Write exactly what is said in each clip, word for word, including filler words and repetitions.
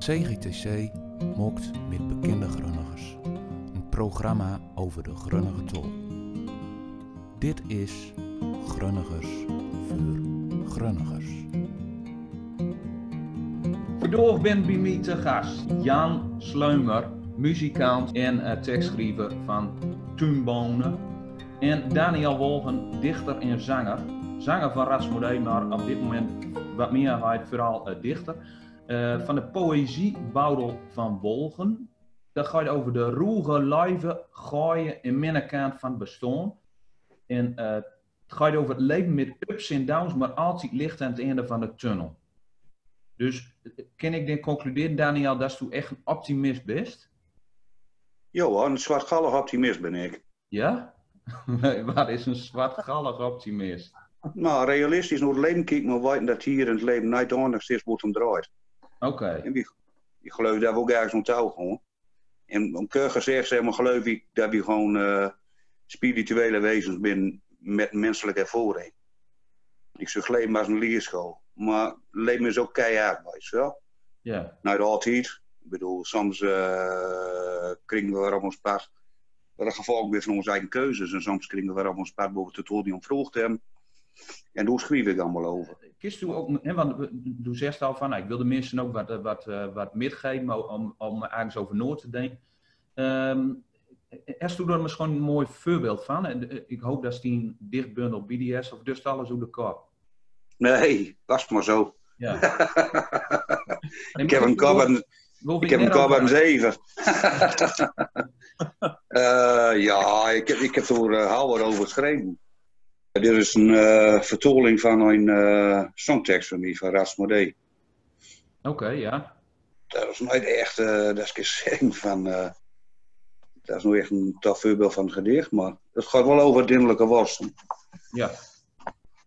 C G T C maakt met bekende Grunnegers een programma over de Grunnege tol. Dit is Grunnegers veur Grunnegers. Vandaag bin bie mij te gast Jan Sleumer, muzikant en eh, tekstschrijver van Tuinbonen. En Daniël Wolgen, dichter en zanger. Zanger van Rasmodee, maar op dit moment wat meer hij vooral eh, dichter. Eh, van de poëziebouwdel van Wolgen. Dat gaat over de roege, luive, gooie en minnekant van het bestaan. En eh, het gaat over het leven met ups en downs, maar altijd licht aan het einde van de tunnel. Dus eh, kan ik dan concluderen, Daniël, dat du echt een optimist bist? Johan, een zwartgallig optimist ben ik. Ja? Wat is een zwartgallig optimist? Nou, realistisch naar het leven kijken, maar weten dat hier in het leven niet anders is wat hem draait. Oké. En wie, ik geloof dat we ook ergens aan touw gaan. En om kort gezegd, zeg maar, geloof ik dat we gewoon eh, spirituele wezens zijn met menselijke ervaring. Ik zeg leven als een leerschool, maar leven is ook keihard, weet je wel. Ja. Niet altijd. Ik bedoel, soms eh, krijgen we weer op ons pad. Dat is gevolg weer van onze eigen keuzes. En soms krijgen we weer op ons pad waar we totaal niet om vroeg hebben. En daar schrijf ik allemaal over. Kist du ook, hè, want du zegt al van, nou, ik wil de mensen ook wat, eh, wat, eh, wat metgeven om, om ergens over na te denken. Ehm, hast du daar misschien een mooi voorbeeld van? En eh, ik hoop dat die dichtbundel B D S of dus alles uit de kop. Nee, was maar zo. Ja. Ik heb een kop en ik heb een kop en zeven. Eh, ja, ik heb, ik heb er eh, al wat over geschreven. Dit is een eh, vertaling van een eh, songtekst van mij, van Rasmodee. Oké, ja. Dat is nooit echt, eh, dat is geen zin van, eh, dat is nooit echt een tof voorbeeld van een gedicht, maar het gaat wel over dinderlijke worsten. Ja.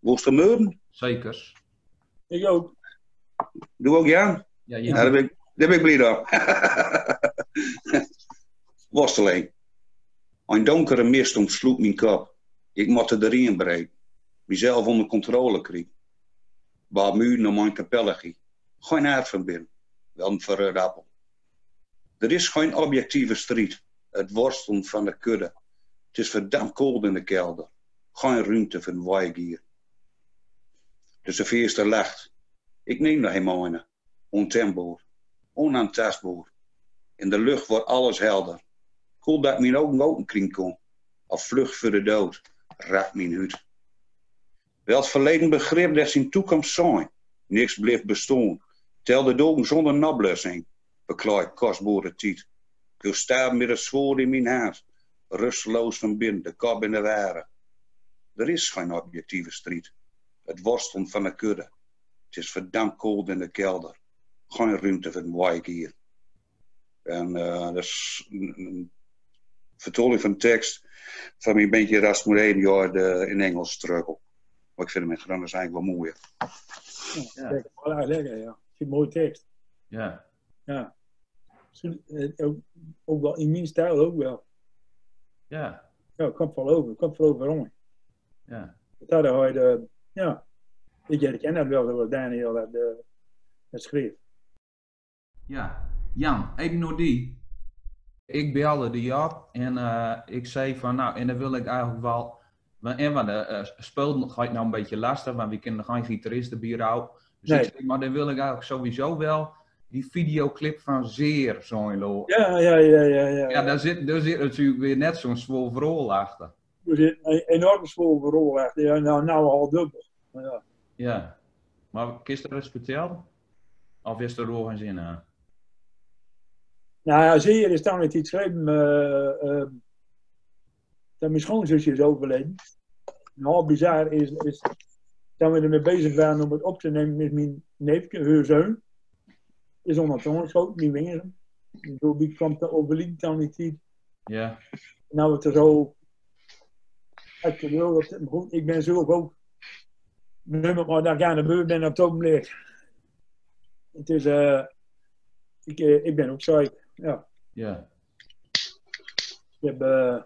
Woest du meuren? Zekers. Ik ook. Du ook, Jan? Ja, ja. Nou, daar ben ik, daar ben ik blij door. Worsteling. Een donkere mist omsloot mijn kop. Ik moet er doorheen breken. Mezelf onder controle krijgen. Bamuur naar mijn kapelletje. Geen hart van binnen. Wel een verrode appel. Er is geen objectieve strijd. Het worstelt van de kudde. Het is verdampt koud in de kelder. Geen ruimte voor een waaier. Tussen fierste lacht. Ik neem nog eenmaal een. Ontembaar. Onaantastbaar. In de lucht wordt alles helder. Koel dat mijn ogen open kring kon. Of vlucht voor de dood. Raakt mijn huid. Wel het verleden begrip dat zijn toekomst zijn. Niks blijft bestaan. Tel de dagen zonder nablessing. Beklaag kostbare tijd. Ik wil sterven met het zwaard in mijn hand. Rusteloos van binnen, de kop in de ware. Er is geen objectieve strijd. Het worstelt van de kudde. Het is verdampt koud in de kelder. Geen ruimte voor een waaier. En eh, dat is een, een vertaling van een tekst van mijn bandje Rasmus Eden, ja, de, in Engels Struggle. Maar ik vind hem in Gronings eigenlijk wel mooier. Ja, lekker, wel erg lekker, ja. Ik vind het een mooie tekst. Ja. Ja. Misschien eh, ook, ook wel in mijn stijl ook wel. Ja. Ja, komt wel over, komt wel overal. Ja. Dat hadden we, eh, ja. Ik herken dat wel, dat was Daniel dat, eh, dat schreef. Ja, Jan, even nog die. Ik belde die op en eh, ik zei van, nou, en dan wil ik eigenlijk wel, en want de eh, speelde ga ik nou een beetje lastig, want we kunnen geen gitarist erbij rouwen. Dus ik zei, maar dan wil ik eigenlijk sowieso wel die videoclip van Zeer zo'n lo. Ja, ja, ja, ja, ja. Ja, daar zit, daar zit natuurlijk weer net zo'n zwaar verhaal achter. Er zit een enorm zwaar verhaal achter. Ja, nou, nou al dubbel. Ja. Ja. Maar kist du dat eens vertellen? Of is er gewoon geen zin aan? Nou ja, Zeer is dan met iets geschreven. Eh, eh, dat mijn schoonzusje is overleden. Nou, bizar is, is dat we ermee bezig waren om het op te nemen met mijn neefje, haar zoon. Is onder andere schoot, niet meer. Toen kwam de overlied dan niet. Ja. Nou, het is zo. Het is wel dat, maar goed, ik ben zelf ook nummer, maar daar gaan de beurt ben op het ogenblik. Het is, eh, ik, eh, ik ben ook saai. Ja. Ja. Ik heb, eh,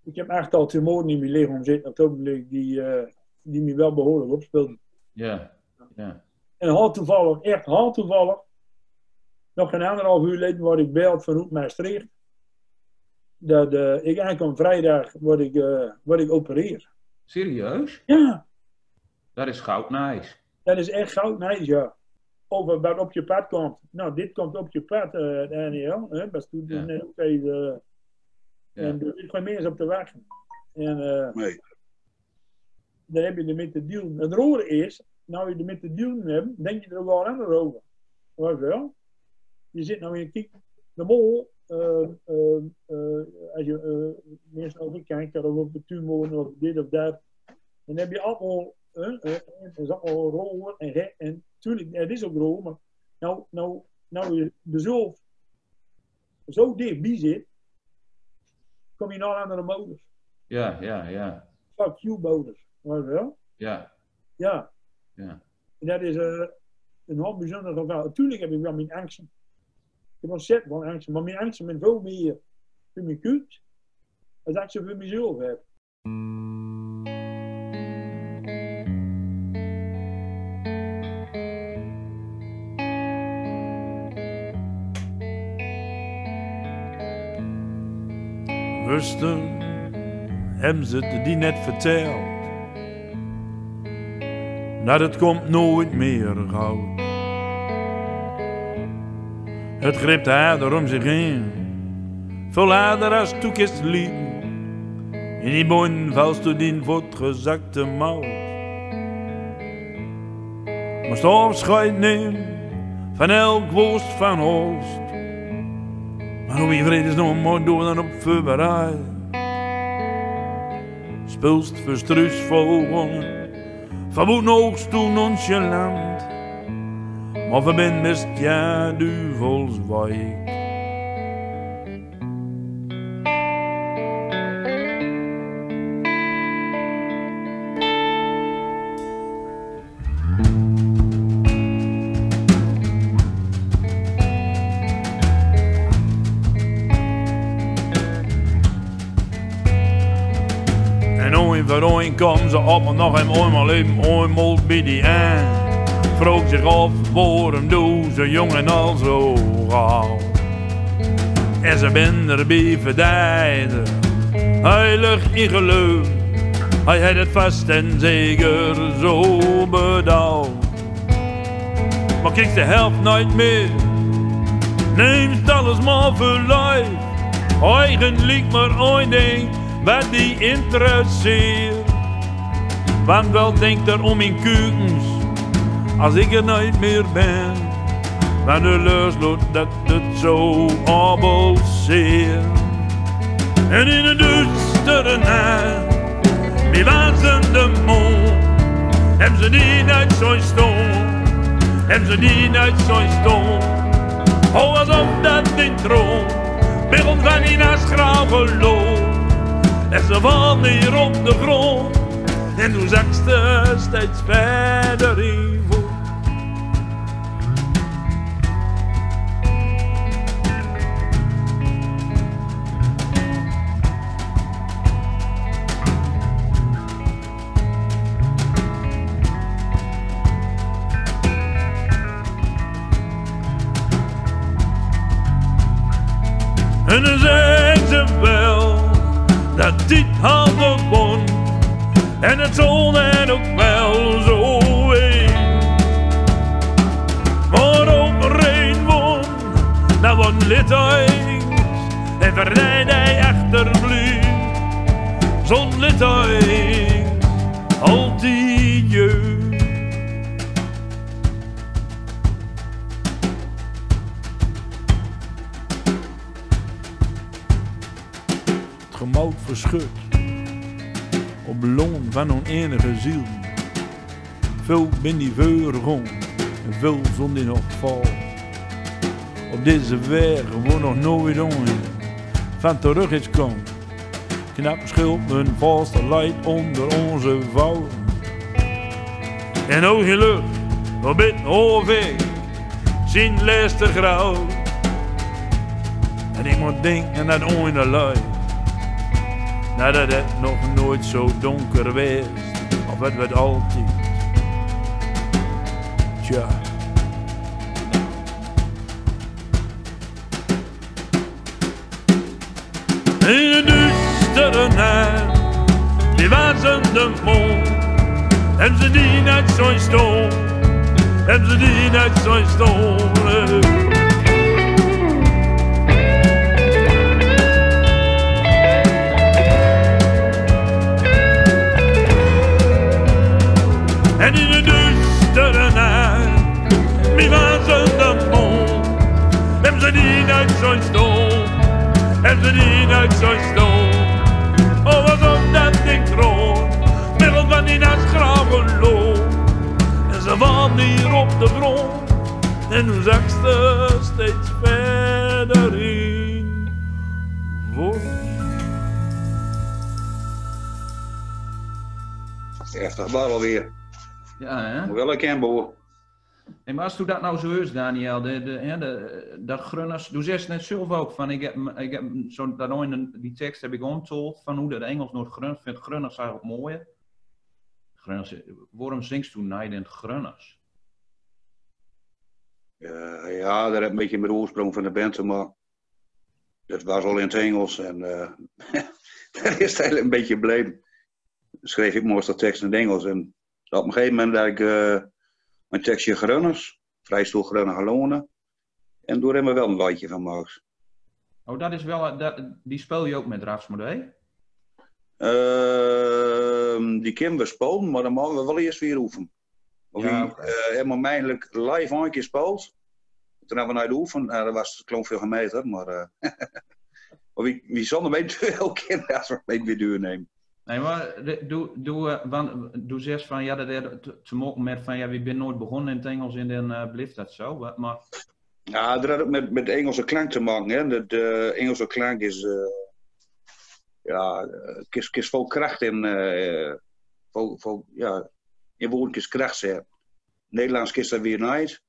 ik heb echt al twee moorden in mijn leven zitten op het ogenblik die, eh, die mij wel behoorlijk opspeelden. Ja, ja. En heel toevallig, echt heel toevallig, nog gein anderhalf uur leden word ik beld vanoet Maastricht. Dat, eh, ik aankom vrijdag word ik, eh, word ik opereerd. Serieus? Ja. Dat is goud nice. Dat is echt goud nice, ja. Of wat op je pad komt. Nou, dit komt op je pad, eh, Daniel. Hè, best doet dus net ook even, eh, en er zit gewoon meer op te wachten. En, eh, daar heb je ermee te dealen. Het rare is, nou je ermee te dealen hebt, denk je er wel anders over. Weet je wel? Je zit nou in, kijk, de mol, eh, eh, eh, als je, eh, mensen over kanker of over tumor of dit of dat, dan heb je allemaal, eh, eh, het is allemaal rare en gek. En natuurlijk, het is ook raar, maar nou, nou, nou je er zelf zo dichtbij zit, kom je in een andere modus. Ja, ja, ja. Fuck you modus, weet je wel? Ja. Ja. Ja. En dat is, eh, een heel bijzonder geval. Natuurlijk heb ik wel mijn angsten. Ik heb ontzettend veel angsten, maar mijn angsten zijn veel meer voor mijn kuut als dat ik ze voor mezelf heb. Wüssten, hebben ze het die net verteld? Dat het komt nooit meer goud. Het gript harder om zich heen. Veel harder als toekist lieten. In die boen vals du dien voetgezakte mout. Must afscheid nemen van elk woord van holst. Maar hoe in vredesnaam moet door dan op voorbereid? Speelst verstruis vogel. Verboten oogst du nonchalant, maar verbind bist ja duvels weik. En oin veur oin kamen ze op, maar nog eenmaal leven, eenmaal bij die aan. Vroeg zich af, waarom doe ze jong en al zo gauw. En ze ben er bij verdeiden, heilig in geloof. Hij had het vast en zeker zo bedoeld. Maar kiek, de helft nooit meer. Neemst alles maar voor lief. Eigenlijk maar één ding wat die interesseert. Want wel denkt er om in kukens als ik er nooit meer ben. Maar de lust loopt dat het zo appelseert. En in de duistere nacht, wie wazen de mond, hebben ze die nooit zo stom, hebben ze die nooit zo stom. Oh, alsof dat in troon, begon van in als grauw geloof. En ze valt neer op de grond, en toen zakt ze steeds verder in voet. En dan zeggen ze wel dat dit hadden won. En het zal dan ook wel zo wezen. Maar ook rein won, dat won littekens. En verleid hij achterblijft, zo'n littekens altijd jeugd. Het gemoed verschut op loon van onenige ziel. Veel bin die veuren en veel zon die nog valt. Op deze weg wo nog nooit een van terug is komen. Knap schuld hun vaste leid onder onze vouwen. En ook geluk, op het hoofd zien laatste grauw. En ik moet denken aan dat ooit leuk. Nadat het nog nooit zo donker was, of het werd altijd. Tja. In de dustere nacht, die wassen de mond, hem ze die net zo'n stoel, hem ze die net zo'n stoel. En in de dustere nacht, wie wassen de mond, hem ze die net zo'n stoel, hem ze die net zo'n stoel. O, was op dat ding kroon, middel van die nacht grauwe loon. En ze vallen hier op de grond, en nu zakt ze steeds verder in. Voort. Heftig, waar alweer. Ja, hè? Moet wel een keer boven. Hey, maar as doe dat nou zo is, Daniel, de, de, hè, de, dat Grunners, doe zest net zelf ook van, ik heb, ik heb zo, dat ooit een, die tekst heb ik omtold, van hoe dat Engels nooit Grunners, vindt Grunners eigenlijk mooier. Grunners, waarom zingst doe niet in Grunners? Eh, ja, dat heeft een beetje met de oorsprong van de band te maken. Dat was al in het Engels en eh dat is eigenlijk een beetje gebleven. Schreef ik meestal teksten in het Engels. En op een gegeven moment dat ik eh een tekstje Grunners, Vrijstoel Grunnige Lonen. En daar hebben we wel een liedje van gemaakt. Oh, dat is wel, eh, dat, die speel je ook met Rafsmodee? Ehm, die kunnen we spelen, maar dan mogen we wel eerst weer oefenen. Of ja, wie, oké. Eh, hebben we eindelijk live een keer gespeeld. Toen hebben we naar de oefen, eh, dat was, klonk veel gemeter, maar eh, maar wie, wie zonder mij te veel kennen als we mee weer duurnemen. Nee, maar de, doe, doe, eh, want doe zegt van, ja, dat heeft te, te maken met van, ja, we zijn nooit begonnen in het Engels en dan eh blijft dat zo, wa-, maar... Ja, dat had ook met, met Engelse klank te maken, hè. De, de Engelse klank is, eh, ja, eh, kist, kist veel kracht in, eh, veel, veel, ja, in woorden kist kracht zetten. Nederlands kist dat weer niet.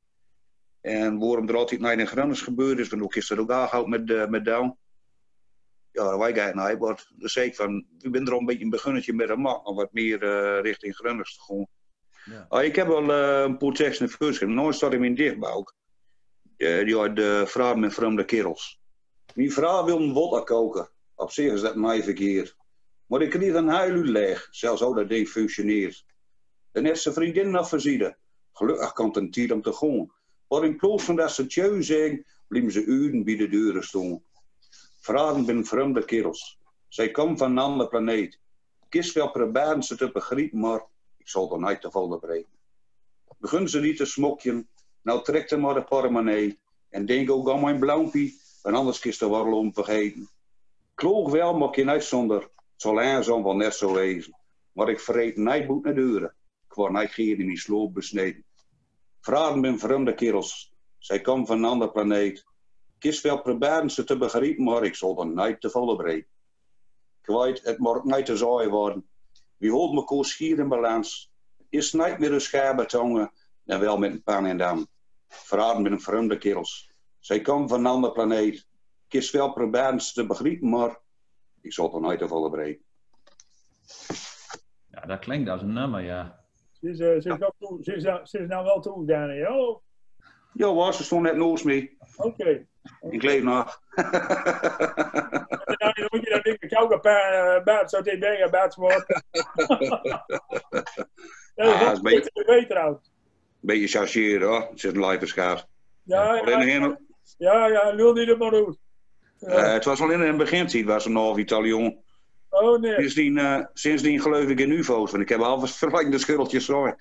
En waarom er altijd niet in Grunners gebeurd is, want hoe kist dat ook aanhouden met, eh, met Down? Ja, dat weet ik eigenlijk niet, maar dan zei ik van, we zijn er al een beetje een beginnetje met te maken, om wat meer eh richting Grunners te gaan. Ja. Ah, ik heb wel eh een paar teksten in voorschrift. Nou, staat in mijn dichtboek. Eh, die had de vrouw met vreemde kerels. Mien vrouw wil een wodka koken. Op zich is dat niet verkeerd. Maar ik kreeg een heel uitleg, zelfs hoe dat ding functioneert. Dan heeft ze vriendin nog verzien. Gelukkig komt een tijd om te gaan. Maar in plaats van dat ze tjeu zeggen, blijven ze uren bij de deuren staan. Vrouwen zijn vreemde kerels. Zij komen van een andere planeet. Kist wel proberen ze te begriepen, maar ik zal er niet te veel op rekenen. Begin ze niet te smokjen, nou trek er maar de portemonnee en denk ook aan mijn blauwpie, want anders kist de warrel om vergeten. Kloog wel, maar ik kan niet zonder, het zal langzaam wel net zo wezen. Maar ik vreet niet boet naar deuren, ik word niet geer in mijn sloop besneden. Vrouwen zijn vreemde kerels, zij komen van een andere planeet. Kist wel proberen ze te begriepen, maar ik zal er niet te veel op rekenen. Ik weet, het moet niet te saai worden. We houden elkaar schier in balans. Is niet meer een scherpe tongen, dan wel met een pen en dam. Vrouwen zijn vreemde kerels. Zij komen van een andere planeet. Kist wel proberen ze te begriepen, maar ik zal er niet te veel op rekenen. Ja, dat klinkt als een nummer, ja. Ze is, eh, ze is wel toe, ze is, eh, ze is nou wel toe, Daniel. Ja, waar, ze stond net naast mij. Oké. Ik leef nog. En dan moet je dat ding met jou gaan pa-, eh, bad, zo tegen bad, bad, wat. Dat is Ah, wel is een beetje, beter, beter trouwens. Beetje chargeren, hoor. Het is een live schaar. Ja, ja, alleen ja. Een Ja, ja, lul niet op maar goed. Ja. Eh, het was al in het begin, het was een half Italiaan. Oh, nee. Sindsdien, eh, sindsdien geloof ik in ufo's, want ik heb alvast verlangde schurreltjes zo.